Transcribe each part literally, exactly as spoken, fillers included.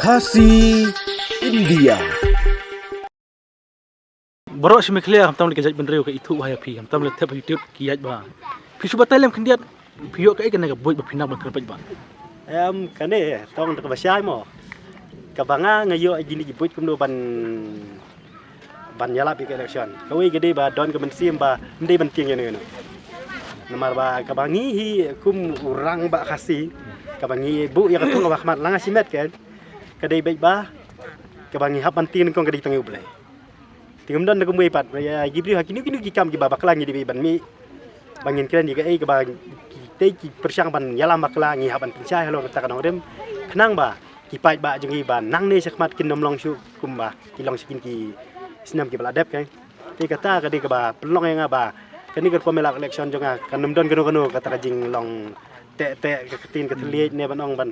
Khasi India. Baroh shi Meghalaya, khamtam lei ka jaitbynriew ka ithuh bha ïa phi, khamtam lei thep ha YouTube ki ïaid bha. Phi shu batai lem khyndiat, phi ïoh kaei kane ka buit ba phi nang ban kyrpad bha? Em, kane tang da kaba shai mo. Kaba nga, nga ïoh ïa kine ki buit kumno ban ban ïalap ïa ka election. Kawei ka dei ba don ka mynsiem ba ym dei ban tieng ïano ïano. Namar ba kaba ngi hi kum u rangbah Khasi, kaba ngi buh ïa ka thong kaba khmat la nga shimet, kan, ka dei beit ba kaba ngi hap ban tieng nyngkong ka dei tang ïa U Blei. Te ngam don da kumwei pat, ïa ki briew ha kino kino ki kam kiba bakla ngi dei beit ban mih ba ngin kren ïa kaei kaba kitei ki pyrshang ban ïalam bakla, ngi hap ban pynshai halor kata ka nongrim. Khnang ba ki paidbah jong ngi ba nangne shakhmat kin ym long shuh kumba ki long sha kine ki snem kiba la dep, kan. Te kata ka dei kaba pynlong ïa nga ba kane ka rukom ïalap election jong nga kan ym don kano kano kata ka jinglong teh teh ka ktien ka thylliej ne ban ong ban,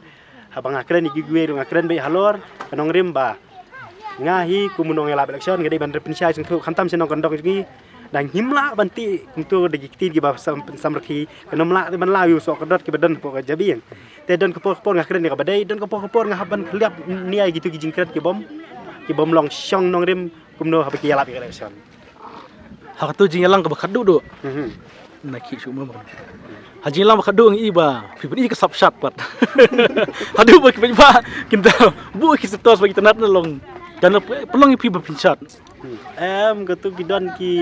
haba nga kren ïa kiwei ruh nga kren beit halor ka nongrim ba nga hi kum u nongïalap election nga dei ban pynshai sngewthuh khamtam sha nongkyndong jong ngi. Dang ngim lah ban tih kumto da ki ktien kiba sam, samrkhie, kan ym lah ban law ïa u soh kdot kiba don hapoh ka jabieng. Te don ka por ka por nga kren ïa kaba dei, don ka por ka por nga hap ban khyllap nia ïa kitu ki jingkren ki bym, ki bym long shong nongrim kumno haba ki ïalap ïa ka election. Ha katu jingïalang kaba khadduh duh. Mhm. Na ki shu mama. Ha jingïalang ba khadduh ngi i ba phi pyni ka sap shat pat. Haduh ba ki paidbah kin da buh ki sap tos ba ki tnat na long. Kan pynlong ïa phi ba pynshat. Hmm. Em, katu ki don ki,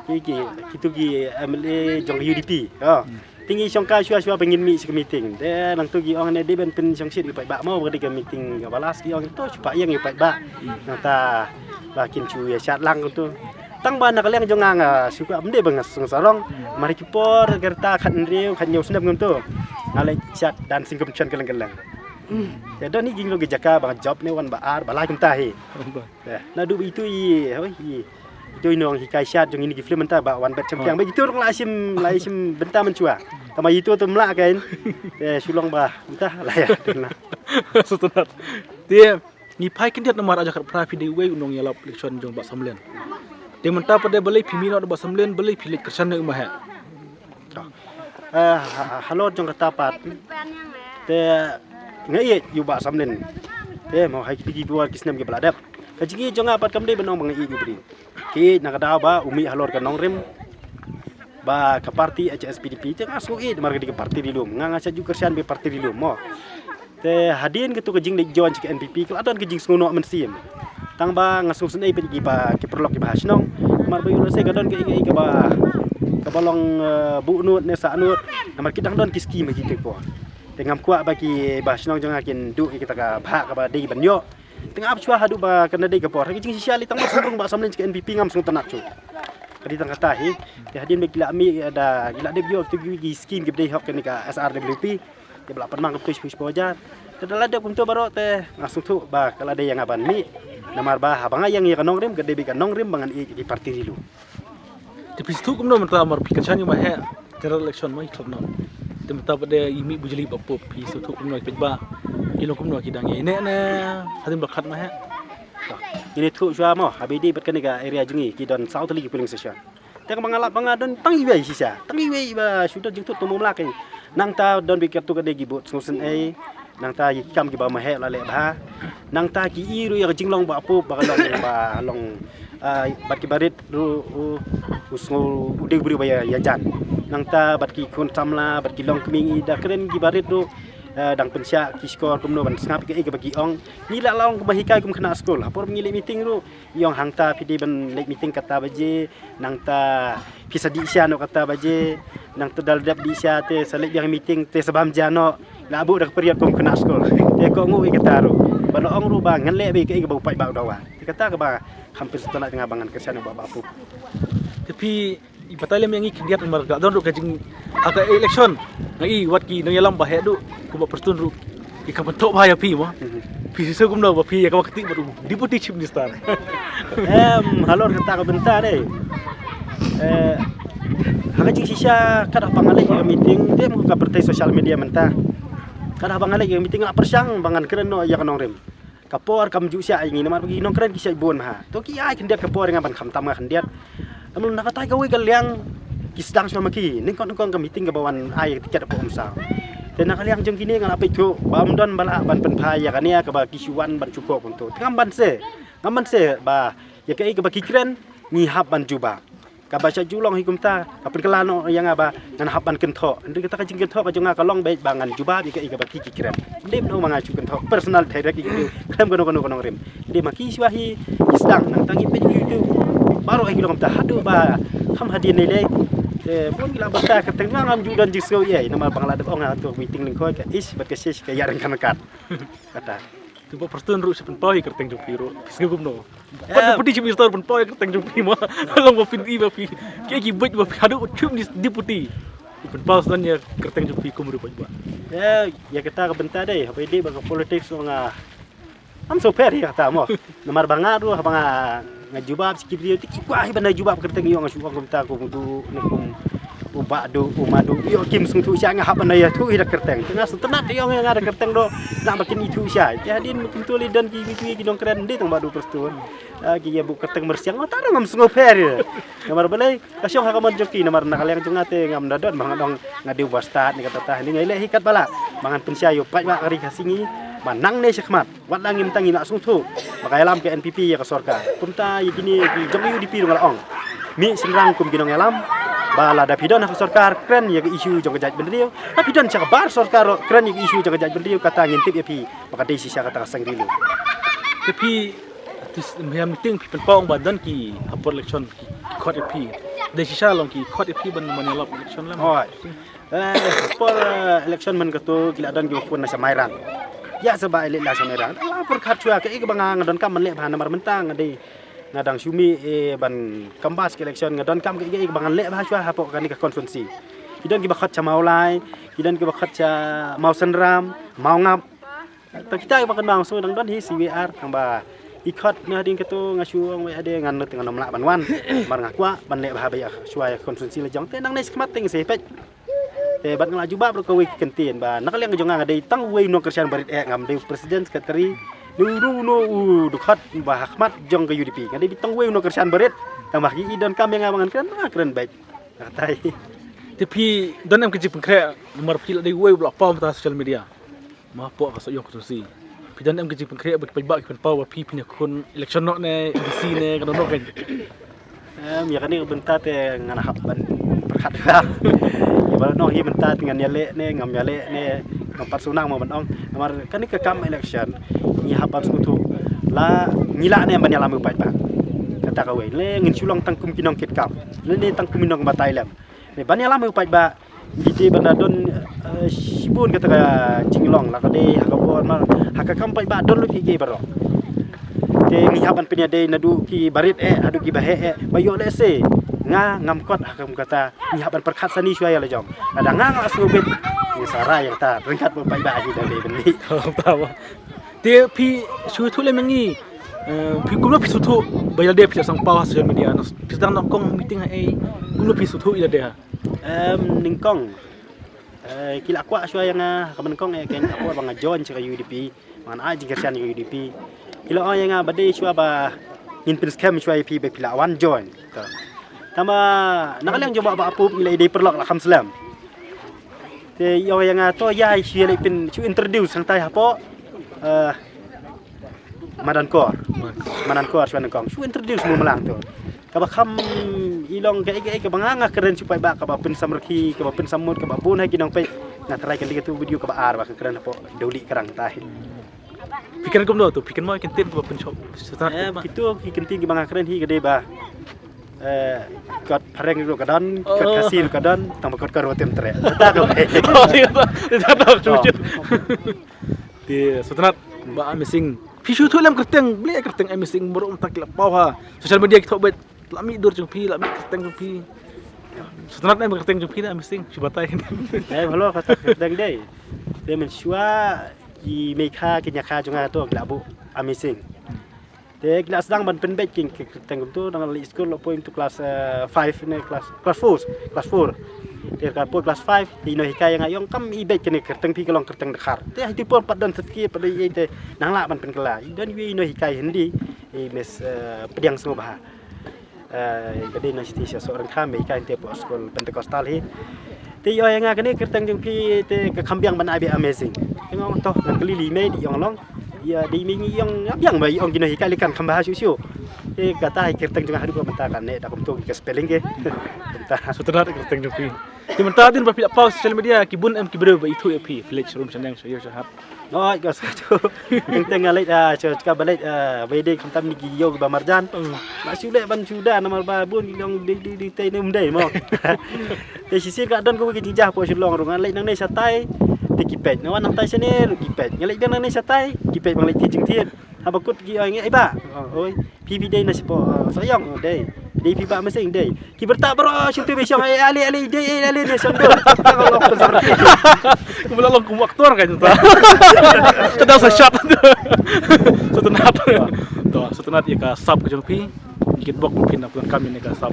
ki, ki, kitu ki M L A jong ka U D P. Oh. Hmm. Te ngi shongkai shuwa shuwa ba ngin mih sha ka meeting. Te nangtu ki ong ne dei ban pynshongshit ïa u paidbah mo, ba ka dei ka meeting kaba last, ki ong to shu pah ïeng ïa u paidbah. Nangta ba kin shu ïa shad lang kumtu. Tang ba na ka liang jong nga nga shu kwah ym dei ba nga sngewsarong. Mar ki por ka rta khathynriew khathynñiew snem kumtu, nga leit shad dancing competition kylleng kylleng. Te don hi jinglong ki jaka ba nga jop ne wan ba ar ba lai kumta hi. Te naduh ba itu i, hoi, i, itu i nonghikai shad jong ine ki film mynta ba wan bet champion. Ba itu ruh la shim, la shim bynta mynshuwa. Tang ba itu te ym lah, kan. Te shu long ba mynta la ïa. Sngewtynnat. Te ngi phai khyndiat namar ha ka jaka phra phi dei uwei u nongïalap election jong Bah Samlin. Te mynta pat de balei phi mih noh da Bah Samlin, balei phi leit kyrshan ïa u Maheh? Eh, ha, ha, halor jong kata pat, te nga ïeit ïa u Bah Samlin. Te mo ha kiti ki por ki snem kiba la dep, ka jingïeit jong nga pat kam dei ban ong ba nga ïeit ïa u briew. Ki ïeit na ka daw ba u mih halor ka nongrim ba ka party H S P D P, te nga sngew ïeit namar ka dei ka party ri lum. Nga, nga shait ju kyrshan bad party ri lum mo. Te hadien katu ka jingleit join sha ka N P P ka la don ka jingsngewnoh mynsiem. Tang ba nga sngewsynei bad kiba, ki paralok kiba ha shnong. Namar ba ïoh lehse ka don kaei kaei kaba, kaba long, eh, buh nud ne sah nud. Namar ki dang don ki skim ha kito ki por. Te ngam kwah ba kiba ha shnong jong nga kin duh ïa kita ka bhah kaba dei ban ïoh. Te nga ap shuwa haduh ba kan da dei ka por. Ka jingshisha lei tang ba sngewrung Bah Samlin sha ka N P P ngam sngewtynnat shuh. Ka dei tang kata hi. Te hadien ba ki la mih da ki la dep ïoh kito ki skim kiba dei hok kane ka S R W P. Te ba la pynmang kumto shiphew shiphew hajar. Te da la dep kumto baroh te nga sngewthuh ba ka la dei ïa nga ban mih. Namar ba haba nga ïeng ïa ka nongrim ka dei beit ka nongrim ba ngan ïeit ïa ki party ri lum. Te phi sngewthuh kumno mynta mar phi kyrshan ïa u Maheh general election mo i khlap noh. Te mynta pat de i mih bujli ba pup phi sngewthuh kumno i peit ba i long kumno ki dang ïa i neh ne hadien ba khat Maheh. Ine thuh shuwa mo haba i dei bad kane ka area jong ngi ki don saw tylli ki polling station. Te kaba nga lap ba nga don tang iwei shisha, tang iwei ba shu don jingtut tum um lak. Nangta don bad katu ka dei ki vote sngewsynei. Nangta ki kam kiba Maheh la leh bha. Nangta ki i ruh ïa ka jinglong ba pup ba ka long ba long, ah, bad kiba rit ruh u, u sngew u dei u briew ba ïa, ïajan. Nangta bad ki khun samla bad ki longkmie i da kren kiba rit ruh, ah, dang pynshah ki shkor kumno ban sngap kaei kaba ki ong. Ngi la long kumba hikai kum khynnah skul ha por ba ngi leit meeting ruh. Ïong hangta phi dei ban leit meeting kata baje, nangta phi sa dih sha noh kata baje, nangta da la dep dih sha te sa leit biang meeting te sa bam ja noh. Nga buh da ka period kum khynnah skul. Te ko ngu ïa kata ruh. Ba la ong ruh ba ngan leh beit kaei kaba u paidbah u dawa. Te kata kaba kham pynsngewtynnat ïa nga ba ngan kyrshan ïa u Bah Bah Pup. Te phi i batai lem ïa ngi khyndiat namar ka don ruh ka jing ha ka election. Nga i wat ki nongïalam ba heh duh kumba Prestone ruh ki kham pynthoh bha ïa phi mo. Mhm. Phi shisha kumno ba phi ïa kaba kti bad u Deputy Chief Minister. Em, halor kata ka bynta de. Eh, ha ka jingshisha kat haba nga leit ïa ka meeting te mo ka pyrthei social media mynta. Kat haba nga leit ïa ka meeting nga pyrshang ba ngan kren noh ïa ka nongrim. Ka por kam ju shah ïa ngi namar ba ki nongkren ki shah bun bha. To ki ai khyndiat ka por ïa nga ban khamtam nga khyndiat. Namar na kata kawei ka liang ki sdang shuwa ma ki. Nyngkong nyngkong ka meeting kaba wan ai tiket hapoh Umsaw. Te na ka liang jong kine nga la peit thuh ba ym don ba lah ban pynphai ïa kane kaba ki shu wan ban shu koh kumto. Te ngam banse, ngam banse ba ïa kaei kaba ki kren ngi hap ban jubab. Kaba sha ju long hi kumta ka pynkylla noh ïa nga ba ngan hap ban kynthoh. Hynrei kata ka jingkynthoh ka jong nga ka long beit ba ngan jubab ïa kaei kaba ki ki kren. Ym dei ban ong ba nga shu kynthoh personal direct ïa ki khlem kano kano ka nongrim. Hynrei ma ki shuwa hi ki sdang nangta ngi peit ïa ki YouTube baroh hi ki long kumta haduh ba kham hadien ne lei. Te bun ki la bata kyrteng nga ngam ju don jingsngew ïa namar ba nga la dep ong ha to meeting lyngkhoi ka ish bad ka shish ka ïaryngkat ryngkat. Kata. Te ba Prestone ruh sha pynpaw ïa kyrteng jong phi ruh. Phi sngewbha kumno? Pat deputy chief minister pynpaw ïa kyrteng jong phi ma. Long ba phin i ba phi. Ki ki bit ba phi haduh chief minister deputy. Pynpaw sdang ïa kyrteng jong phi kum ruh pat ba. Ïa ïa kata ka bynta dei haba dei ba ka politics ong nga. Am so fair ïa kata mo. Namar ba nga ruh haba nga nga jubab sha ki briew te ki kwah hi ban da jubab kyrteng ïa nga shu ong kumta kum u du ne kum u bah du u ma du ïa kim sngewthuh sha nga hap ban da ïathuh hi da kyrteng. Te nga sngewtynnat ïa nga da kyrteng do na ba kin ithuh sha. Te hadien kumto lei don ki ki ki nongkren dei tang bah du Prestone. Ah, ki ïa buh kyrteng myrsiang ma ta ruh ngam sngewpher ïa. Namar balei ka shong ha ka mon jong ki namar na ka liang jong nga te ngam da don ba nga dong nga dei u bastad ne kata ta ne ngai leh hi kat ba lah. Ba ngan pynshai ïa u paidbah ka ri Khasi ngi ba nangne shakhmat. Wat la ngim tang ngi la sngewthuh ba ka ïalam ka N P P ïa ka sorkar. Kumta ïa kine ki jong U D P ruh nga la ong. Mih shynrang kum ki nongïalam ba lada phi don ha ka sorkar kren ïa ka issue jong ka jaitbynriew. Lada phi don sha ka bar sorkar ruh kren ïa ka issue jong ka jaitbynriew kata ngin tip ïa phi ba ka dei shisha kata ka seng ri lu. Te phi tis ym ïa meeting phi pynpaw ong ba don ki ha por election ki khot ïa phi. Dei shisha long ki khot ïa phi ban ban ïalap election lem. Hooid. Eh, por eh, election man kato ki la don ki ba phone na sha Mairang. Ïa sa ba elei la sha Mairang. La pyrkhat shuwa kaei kaba nga nga donkam ban leh bha namar mynta nga dei nga dang shu mih eh ban canvass ka election nga donkam kaei kaei kaba ngan leh bha shuwa hapoh kane ka constituency. Ki don ki ba khot sha Mawlai, ki don ki ba khot sha Mawsynram, Mawngap. Tang kita ba kan bang so dang don hi C V R tang ba i khot na ding kato nga shu ong wei ade ngan lut ngan ym lah ban wan. Mar nga kwah ban leh bha ba ïa shuwa ïa constituency la jong te nang ne skhmat teng se peit. Te bad nga la jubab ruh ka wei ki kyntien ba na ka liang jong nga nga dei tang wei nongkyrshan barit eh ngam dei president secretary. Nu nu nu u dkhot ba ha khmat jong ka U D P nga dei tang wei nongkyrshan barit. Tang ba ki i don kam ïa nga ba ngan kren ba nga kren beit. Nga tai. Te phi don em ka jingpynkhreh namar phi la dei wei ba la paw mynta social media. Ma pok ka soh ïong ka tusi. Phi don em ka jingpynkhreh ba ki paidbah ki pynpaw ba phi phin ïakhun election noh ne M D C ne ka dohnud kan. Em ïa kane ka bynta te ngan hap ban pyrkhat. Ïa ba noh hi bynta te ngan ïaleh ne ngam ïaleh ne ngam pat sngewbha mo ban ong. Namar kane ka kam election ngi hap ban sngewthuh la ngi lah ne ban ïalam u paidbah. Kata kawei le ngin shu long tang kum ki nongkit kam. Le ne tang kum ki nongbatai lem. Ne ban ïalam u paidbah ngi dei ban da don eh, shibun kata ka jinglong la ka dei ha ka bor mar ha ka kam paidbah don lut kiei kiei baroh. Te ngi hap ban pynïadei naduh ki barit eh haduh ki baheh eh ba ïoh lehse nga ngam kot ha ka kam kata ngi hap ban pyrkhat sani shuwa ïa la jong. Lada nga nga la sngewbit ngi sa rai ïa kata ryngkat bad paidbah ha ki da dei bynta. Te phi shu ïathuh lem ïa ngi. Eh, phi kumno phi sngewthuh ba ïa lade phi la sngewpaw ha social media. Phi sdang nyngkong meeting ha ei kumno phi sngewthuh ïa lade ha. Em nyngkong. Eh, ki la kwah shuwa ïa nga ha ka nyngkong eh kane ka por ba nga join sha ka U D P. Ba ngan ai jingkyrshan ïa ka U D P. Ki la ong ïa nga ba dei shuwa ba ngin pynskhem shuwa ïa phi ba phi la wan join. To. Tama na ka liang jong ba ba pup ngi la dei paralok la kham slem. Te ïa ïa nga to ïa shu ïa leh pyn shu introduce hangtai hapoh. Eh, Madan Kor. Madan Kor shu nyngkong. Shu introduce mo malang to. Kaba kham i long kaei kaei kaba nga nga kren shu paidbah kaba pynsamrkhie kaba pynsamut kaba bun ha ki nongpeit. Nga tharai kan dei kato video kaba ar ba ka kren hapoh Dawlieh Krang tai. Phi kren kumno to phi kren mo kin tin kaba pynshop. Eh, kito ki kyntien kiba nga kren hi ka dei ba eh, kot phareng ruh ka don, kot Khasi ruh ka don, tang ba kot ka ruh tem tre. Ta ka bai. Oh, iya, ta, ta, ta, ta, ta. Te sngewtynnat ba amazing. Phi shu ïathuh lem kyrteng, balei kyrteng amazing baroh mynta ki la paw ha social media ki thoh beit. La mih dur jong phi, la mih kyrteng jong phi. Sngewtynnat em kyrteng jong phi na amazing. Shu batai. Eh, hello kata kyrteng dei. Dei mynshuwa ki mei kha ki ñiah kha jong nga to ki la buh amazing. Te ki la sdang ban pynbeit ki kyrteng kumto dang leit skul la poi into class five ne class class four, class four. Te ka poi class five te i nonghikai nga ïong kam i beit kane kyrteng phi ka long kyrteng dkhar. Te ha i por pat don certificate pat don i te nang lah ban pynkylla. I don i nonghikai Hindi i Miss Pdiang Sngewbha. Ka dei nonghikai sha Sohryngkham i hikai hangte hapoh skul Pentecostal hi. Te ïoh ïa nga kane kyrteng jong phi te ka kham biang ban ai ba amazing. Te nga ong to ngan kylli lei mei, dei ong long. Ïa dei mei ngi ong biang ba ong kino hi ka likan kham bha shuh shuh. Te kata hi kyrteng jong nga haduh ka mynta kane da kumto ka spelling ke. Kumta. Sngewtynnat kyrteng jong phi. Te mynta hadien ba phi la paw social media ki bun em ki briew ba ithuh ïa phi, phi leit sharum shaneng sha ïew sha hat. Oi ka sa tu. Teng teng nga leit ah sha ka ba leit ah ba dei khamtam ni ki ïew ba marjan. La shu leh ban shu da namar ba bun ki long dei dei dei tei ne um dei mo. Te shisien ka don ko ki jingjah po shu long rung nga leit nangne shatai. Te ki peit na wan nangtai shane ki peit nga leit biang nangne shatai ki peit bang leit thied jingthied. Haba kut ki oi ngi ai ba. Oi. Phi phi dei na shapoh uh, Sohiong uh, dei. Dei phi ba masing dei. Ki berta bro shu tu bi shong ai ali ali dei ai ali ne shong do. Ka long pun sarti. Kumba long kum aktor kan ta. Ka dang sa shot. Sngewtynnat. To sngewtynnat ïa ka sap ka jong phi. Ngi kitbok phi na pun kam ïa ka sap.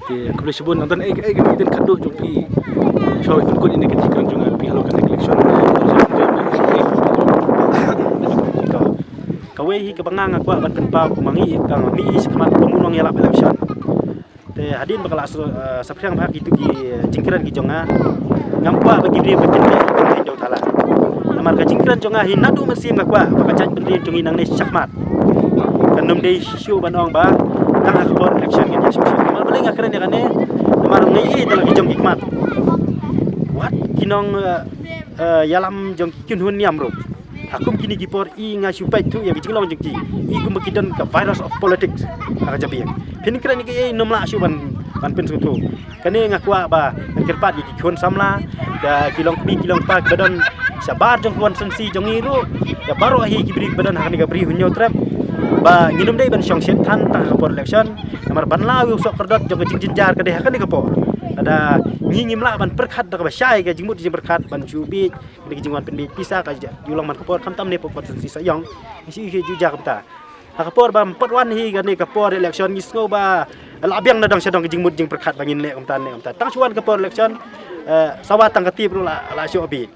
Te khublei shibun nang don ei ei ka tin khadduh jong phi. Shoi kun kun ïa ka jingkren jong phi halor ka election. Kawei hi kaba nga nga kwah ban pynpaw kumba ngi ka ngi shakhmat kumno ngi ïalap election. Te hadien ba ka la saphriang bha kitu ki jingkren ki jong nga. Ngam kwah ba ki briew ba kin leh ka jingkren jong thala. Namar ka jingkren jong nga hi naduh mynsiem nga kwah ba ka jaitbynriew jong ngi nangne shakhmat kan ym dei shuh ban ong ba tang ha ka por election ngin ïa shuh shuh. Namar balei nga kren ïa kane namar ngi ïohi tang ki jong ki khmat. Wat ki nong ïalam jong ki kynhun niam ruh. Ha kum kine ki por i nga shu peit thuh ïa ki jinglong jong ki i kumba ki don ka virus of politics ha ka jabieng. Phin kren ïa ki i nym lah shu ban ban pynsngewthuh. Kane nga kwah ba ngan kyrpad ïa ki khun samla ka ki long kmie ki long kpa kiba don shabar jong ka constituency jong ngi ruh ïa baroh hi ki briew kiba don ha kane ka Bri Hynñiewtrep ba ngin ym dei ban shong shet than tang ha ka por election. Namar ban law ïa u soh kordot jong ka jingjynjar ka dei ha kane ka por. Lada ngi ngim lah ban pyrkhat da kaba shai ka jingmut jingpyrkhat ban shu bieit Kane ka jingwan pynbieit pisa ka ju long man ka por khamtam ne pop constituency Sohiong. Ngi shu ïohi ju ja kumta. Ha ka por ba ym pat wan hi kane ka por election ngi sngew ba la biang na dang sha dang ka jingmut jingpyrkhat ba ngin leh kumta ne kumta. Tang shu wan ka por election sawa tang ka tip ruh la la shu bieit.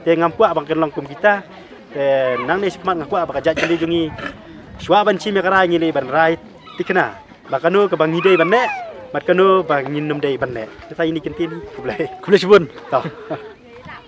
Te ngam kwah ba kan long kum kita. Te nangne shakhmat nga kwah ba ka jaitbynriew jong ngi shuwa ban shim ïa ka rai ngi leh ban rai thikna. Ba kano kaba ngi dei ban leh bad kano ba ngin nym dei ban leh. Kita ini kin tin khublei. Khublei shibun. To.